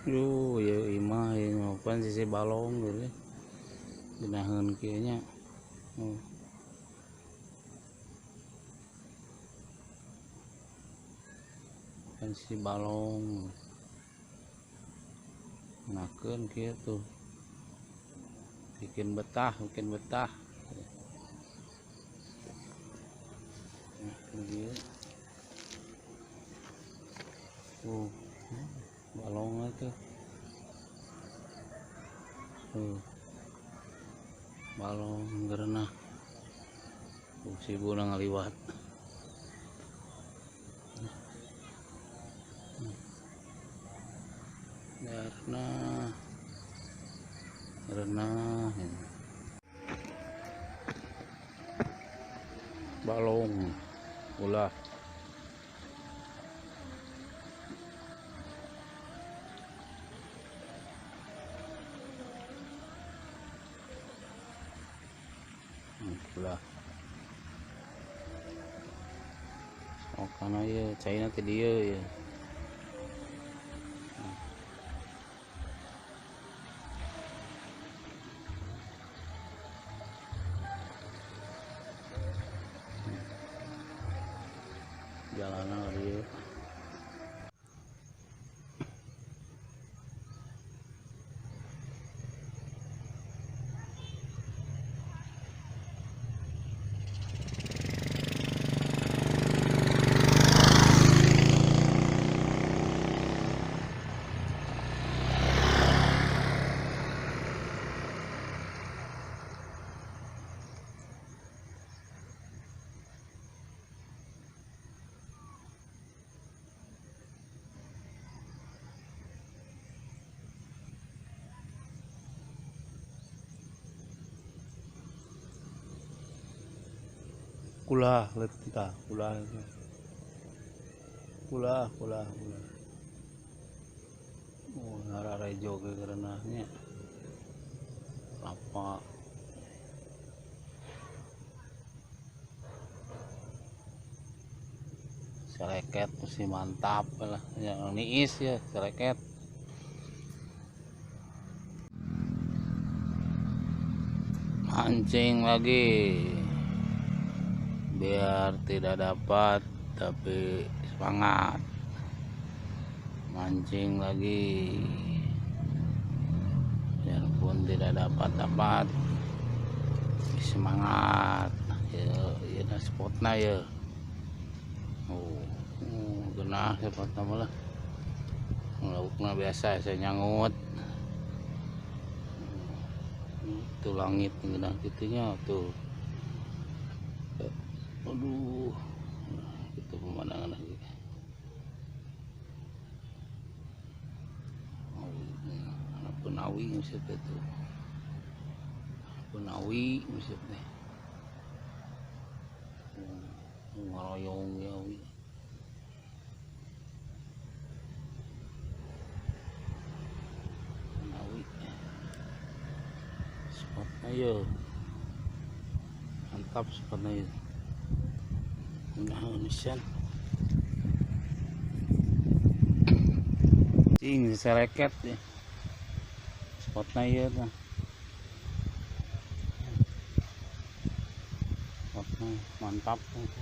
Duh, ya imah ya ngopan sisi balong gitu. Dinaheun kieu nya. Oh. Kan sisi balong. Nakeun kieu tuh. Bikin betah, bikin betah. Nah, kieu. Tuh. Balongnya tuh. Tuh. Balong gerenah. Tuh si ibu ngaliwat. Gerenah. Gerenah. Balong ulah. Ulah. Oh, karena ya China teh dia ya. Jalanan dia. Kulah letah kulah kulah kulah kulah. Oh, ngararejo ge gerenahnya. Apa seleket mesti mantap lah, yang niis ya seleket. Mancing lagi. Biar tidak dapat tapi semangat mancing lagi, biarpun tidak dapat semangat ya. Ya spotna ya. Oh, genah spotna malah laukna biasa saya nyangut itu langit genah gitunya tuh. Aduh, itu pemandangan lagi. Penawi maksudnya itu. Penawi maksudnya. Ngaroyong ya. Penawi. Spotnya yo. Mantap spotnya yo. Nah, nisan. Cing sereket ya. Spotnya ya tuh. Spotnya mantap. Spotnya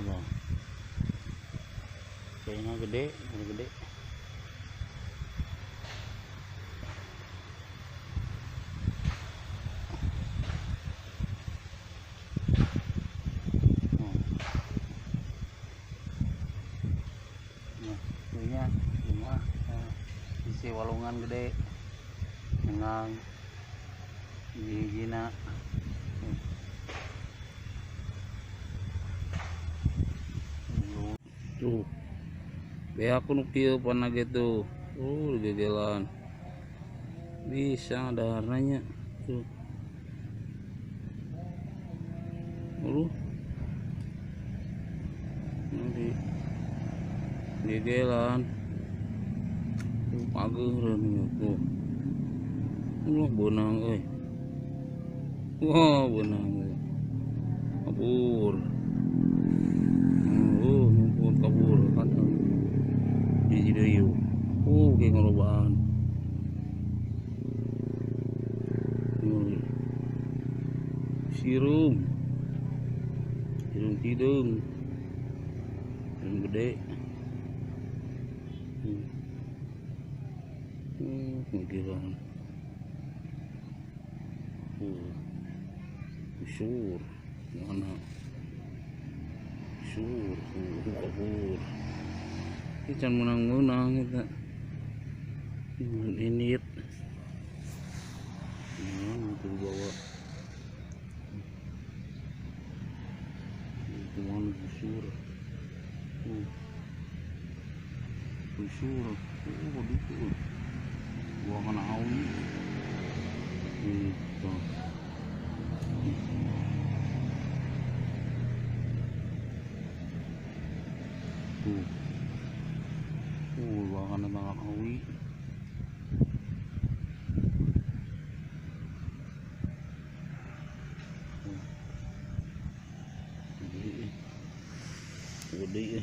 loh. Kayaknya gede, gede. Isi walungan gede dengan hiji-hijina. Tuh beak nu kieu pana gitu. Gegelan bisa ada warnanya tuh. Ini gegelan pager tuh. Ulah beunang euy. Wah, beunang. Kabur. Ngumpul kabur kan. Hiji deui. Ge ngarobaan. Sirum. Sirum tideung. Sirum gede. Gilaan. Busur. Mana? Busur, kabur. Ini can menang-menang kita. Ini mana tuh bawa? Itu mana busur? Busur. Gitu. Gua kena awi. Gitu. Tuh. Gua kena banget awi. Gede.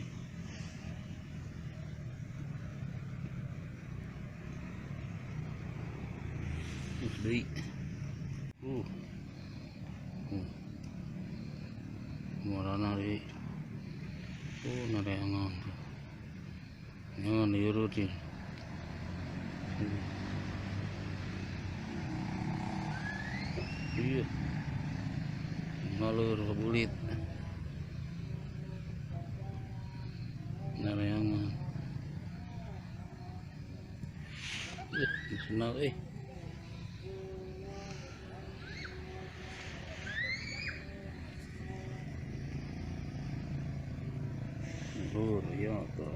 Gede. Marana deui. Nareangan. Ngan diurut ieu. Iya. Ngalur kebulit. Nareangan. Senang eh. Lur ya tuh.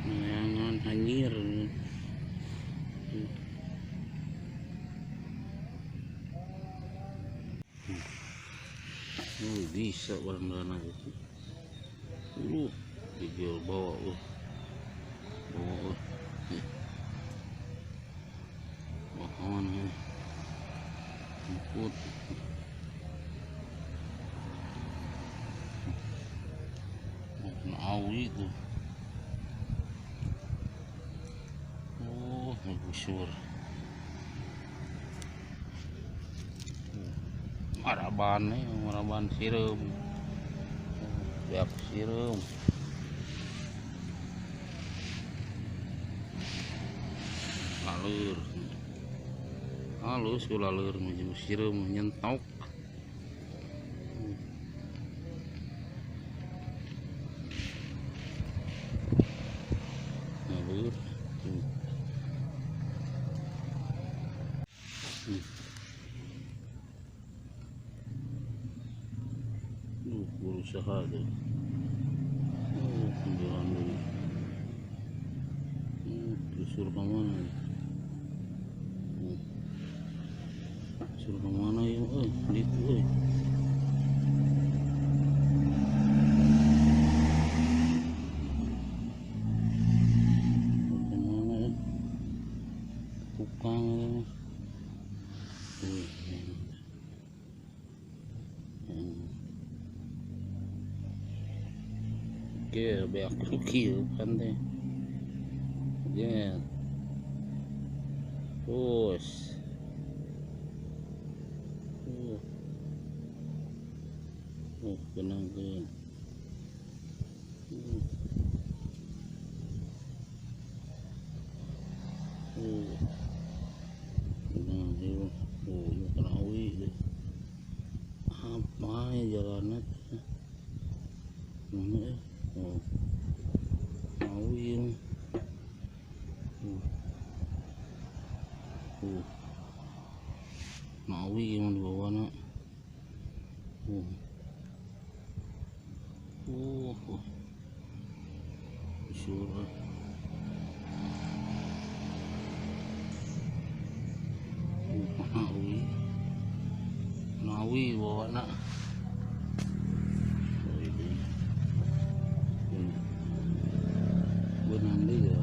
Jangan hanyir. Bisa barang-barang itu. Dijual bawa bawa. Bawa mana? Ikut. Kena awi itu. Busur. Maraban nih, maraban sirum. Biak sirum. Lalur. Halus lalur menuju sirum nyentok. Lalur. Berusaha tuh. Jalan dulu. Disuruh kemana? Suruh kemana ya? Gitu. Kemana ya? Tukang ya. Oke, beak kieu kan teh. Ya. Terus. Benang ke. Benang ieu. Kena awi deh. Apa ya jalannya teh? Mana ya? Awi. Awi yang di bawah nak. Busur. Awi bawa nak. Benang dia.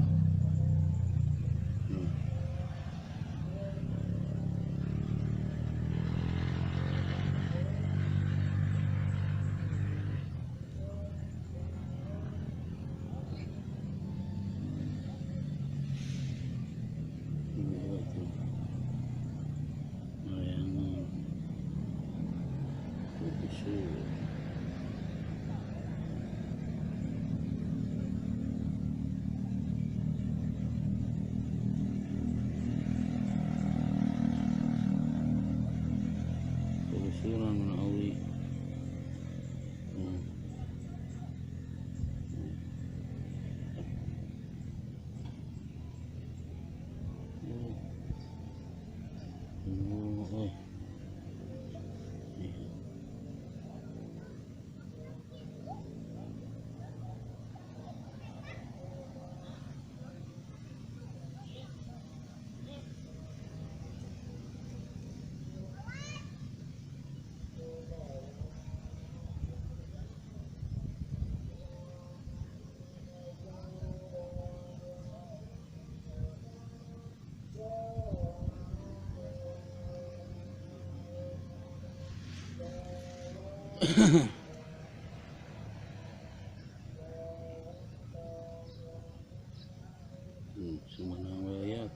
Semenang ya.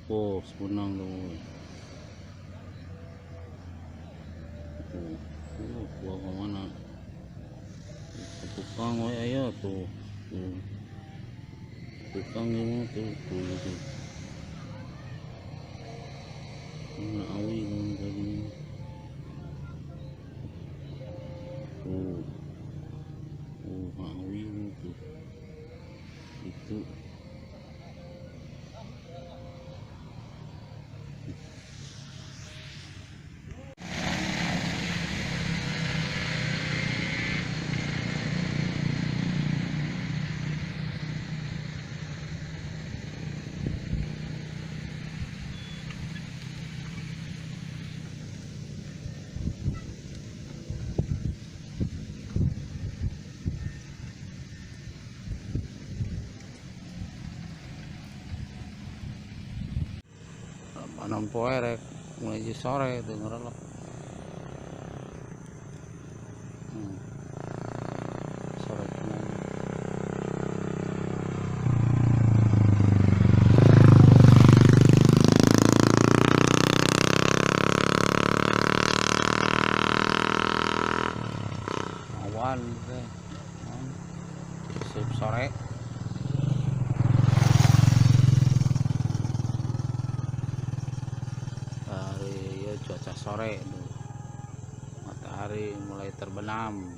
Oh, semenang tu. Oh, gua ke mana? Tukang we ayo tuh. Tukang ini tuh tuh. Mana awi tadi. Oh, awi tuh. Itu. Poe rek mulai sore denger lah. Sore awan teh. Sore. Cuaca sore, matahari mulai terbenam.